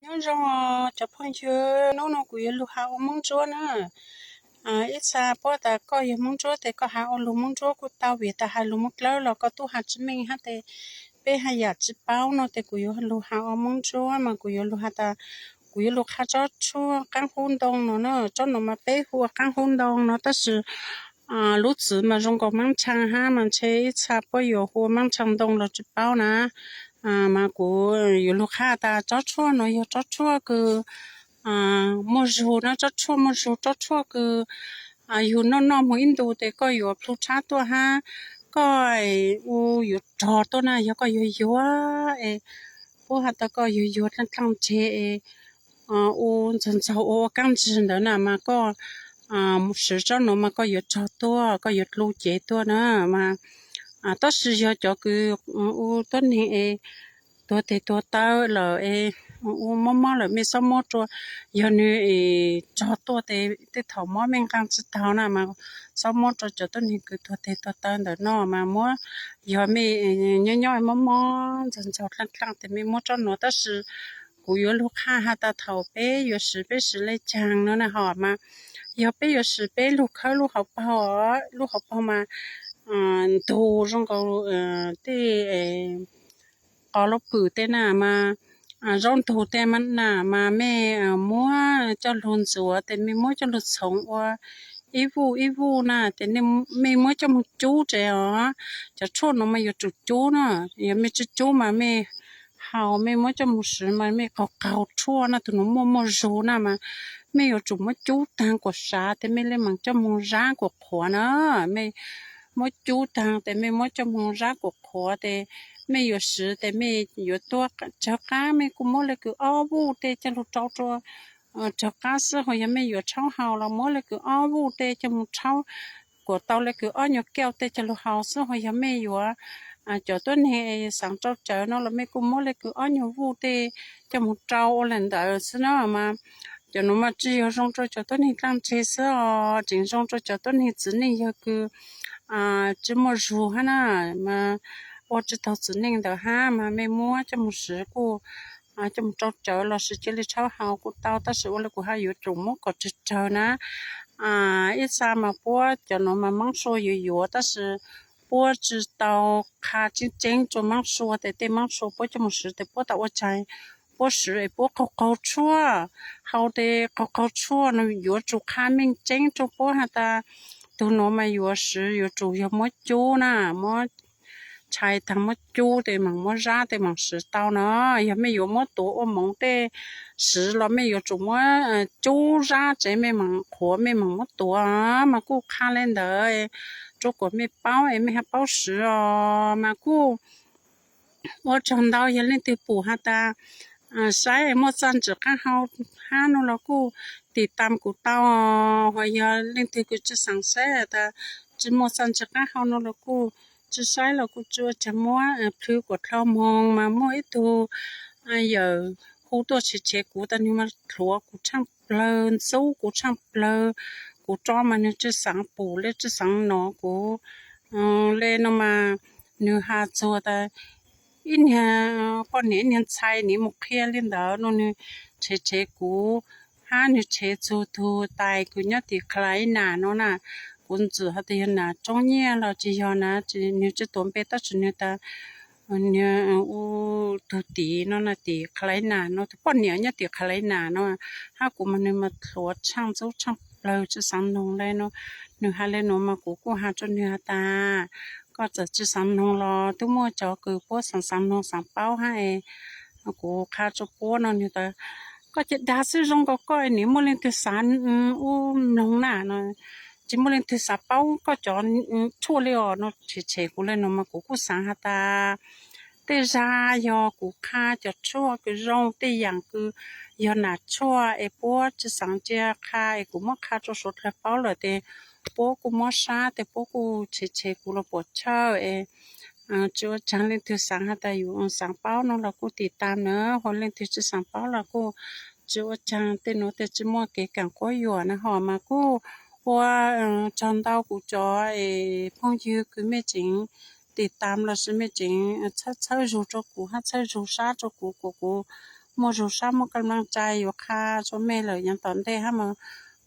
Nyob zoo cov phooj ywg, hnub no kuv yuav lug has ua Moob Ntsuab na. Ib txha puab tas koj yog Moob Ntsuab tes koj has ua lug Moob Ntsuab kuj tau, vim tas has lug Moob Dlawb los koj tub has tsis meej hab tes peb haj yam tsis paub no tes kuv yuav lug has ua Moob Ntsuab mas kuv yuav lug has tas, kuv yuav lug qha tsob tshuaj qaab hub ntoo no na. Tsob no mas peb hu ua qaab hub ntoo no tab sis lub txwv mas zoo nkaus maab ntshee hab mas ntshe ib txha puab yuav hu ua maab ntshee ntoo los tsis paub na. Mas kuv yuav lug qha tas tsob tshuaj no yog tsob tshuaj kws muaj zug na, tsob tshuaj muaj zug, tsob tshuaj kws yug noj noj moog ib ntu tes koj yuav plhu tshab tuaj hab koj u yuav rog tuaj na. Yog koj yuav yuav es puab has tas koj yuav yuav dlaaj dlaaj ntseg es u ntxaug ntxaug ua ua kaab ntsig ntawd na mas koj siv tsob nuav mas koj yuav rog tuaj, koj yuav dlu cev tuaj na. Mas tab sis yog cov kws u tuab neeg es tuag tes tuag taw lawm es u mob mob lawm mej txhob muab rua, yog nwg rog tuaj tes tej thaum mob mej nqaa tsi taug na mas txhob muab rua cov tuab neeg kws tuag tes tuag taw ntawm no mas muab, yog mej nyob nyob mob mob ntxaug ntxaug dlaaj dlaaj tes mej muab tsob nuav. Tab sis kuv yuav lug qha has tas thaum peb yuav siv peb siv le caag no na ho mas yog peb yuav siv peb lug khawb lub hauv paug, lub hauv paug mas ntug zoo nkaus tej qos lub pwm tej na mas zaub ntug tej na mas mej muab coj lug ntxuav tes mej muab coj lug txhoov ua ib vuj ib vuj na tes mej muab coj moog cub tsev os. Cov tshuaj nuav mas yuav tsum cub na, yog mej tsi cub mas mej haus mej muab coj moog siv mas mej qaug qaug tshuaj na, tug nuav muaj muaj zug na mas mej yuav tsum muab cub taag kuas sav tes mej le maam coj moog zab kuas qhuav na. Mej muab cub taag tes mej muab coj moog zab kuas qhuav tes mej yuav siv tes mej yuav tuaj tsawg qab mej kuj muab le kws ob vuj tej coj lug rau rua tsawg qab xwb. Ho yog mej yuav tshaub haus los muab le kws ob vuj tej coj moog tshaub kuas tau le kws ob nyuas kauj tej coj lug haus xwb. Ho yog mej yuav cov tuab neeg xaav rau tsawv no los mej kuj muab le kws ob nyuas vuj tej coj moog rau ua le ntawd xwb na. Mas cov nuav mas tsi yog zoo rua cov tuab neeg dlaaj ntseg xwb os, tseem zoo rua cov tuab neeg txiv neej yawg kws tsi muaj zug hab na, mas ua tsi taug txiv neej ntawd hab mas mej muab coj moog siv kuj coj moog rau tsawv los sis cia le tshaub haus kuj tau, tab sis ua le kuv has yuav tsum muab kom tsawg tsawg na. Ib txha mas puab cov nuav mas maab sua yuav yuav tab sis puab tsi tau qha tseeb tseeb rua maab sua tes tej maab sua puab coj moog siv tes puab tas ua caag puab siv es puab qaug qaug tshuaj, haus tes qaug qaug tshuaj no yuav tsum qha meej tseeb rua puab has tas tug nuav mas yuav siv yuav tsum yog muab cub na, muab tshai taag muab cub tes maam muab zab tes maam siv tau na. Yog mej yuav muab tuav ua moov tej siv los mej yuav tsum muab cub zab tsev mej maam qhuav mej maam muab tuav mas kuj qha le ntawd rua kuas mej paub es mej hab paub siv os. Mas kuj ua tsaug ntau yog leej twg pum has tas saib muaj txaj ntsig qaab hau hab no los kuj tim tam kuv tau. Ho yog leej twg kws tsi xaav saib has tas tsi muaj txaj ntsig qaab hau no los kuj tsi saib los kuj tsi ua caag muab plhws kuas dlhau moog mas muaj ib tug yawm hu tuaj tshev tshev kuv tas nwg mas thluav kuv tshaaj plawg ntxub kuv tshaaj plawg, kuv tso mas nwg tsi xaav pum le tsi xaav nov kuv le no mas nwg has txug tas ib niag poj niam ib niag ntxhais niam mus qhia le ntawd no nwg tshev tshev kuv hab nwg tshev txug tug tais kws nyob tim Khalainam no na. Kuv ntxwm has tas yog nam tsoob nyiaj los tsi yog na, nwg tsi tuav npe tab sis nwg tas u tug tim no na tim Khalainam no tug poj niam nyob tim Khalainam no hab kuv mas nwg mas thluav tshaaj ntxub tshaaj plawg tsi xaav noog le no. Nwg has le nuav mas kuv kuj has rua nwg has tas koj txawm tsi xaav noog los twb muaj cov kws puab xaav xaav noog xaav paub hab es kuv qha rua puab no nwg tas koj ca dag xwb zoo nkaus koj nim muaj leej twg xaav u mloog na no, tsi muaj leej twg xaav paub koj cov tshuaj le os no. Tshev tshev kuv le no mas kuv kuj xaav has tas tej zag yog kuv qha cov tshuaj kws zoo tej yaam kws yog nam tshuaj es puab tsi xaav cia qha es kuv muab qha rua suav dlawg paub lawm tes puab kuj muab sab tes puab kuj tshev tshev kuv los puam chawj es tsi ua caag. Leej twg xaav has tas yus xaav paub no los kuj tim tam na, ho leej twg tsi xaav paub los kuj tsi ua caag. Tej nuav tes tsi muaj kev kaam quab yuam na ho mas kuj ua tsaug ntau kuv cov phooj ywg kws mej tseem tim tam los sis mej tseem txhawb txhawb zug rua kuv hab txhawb zug sab rua kuv kuas kuv muaj zug sab muaj ka laj tsa yuav qha rua mej lawm yav tom ntej hab mas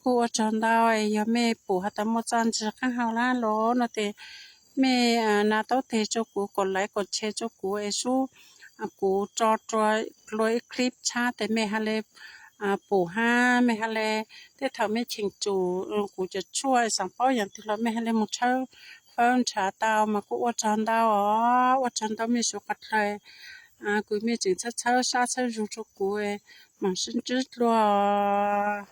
kuj ua tsaug ntau. Yog mej pum has tas muaj txaj ntsig qaab hau lab los no tes mej nav taub teg rua kuv, kom like kom share rua kuv es sub kuv tso rua dlua ib clip tshab tes mej ha le pum hab mej ha le, tej thaum mej cheem tsum kuv cov tshuaj xaav paub yaam twg los mej ha le moog tshawb fawb nrhav tau mas kuj ua tsaug ntau os. Ua tsaug ntau mej suav qhov dlawg, kuv mej tseem txhawb txhawb sab txhawb zug rua kuv, maam sib ntsib dlua os.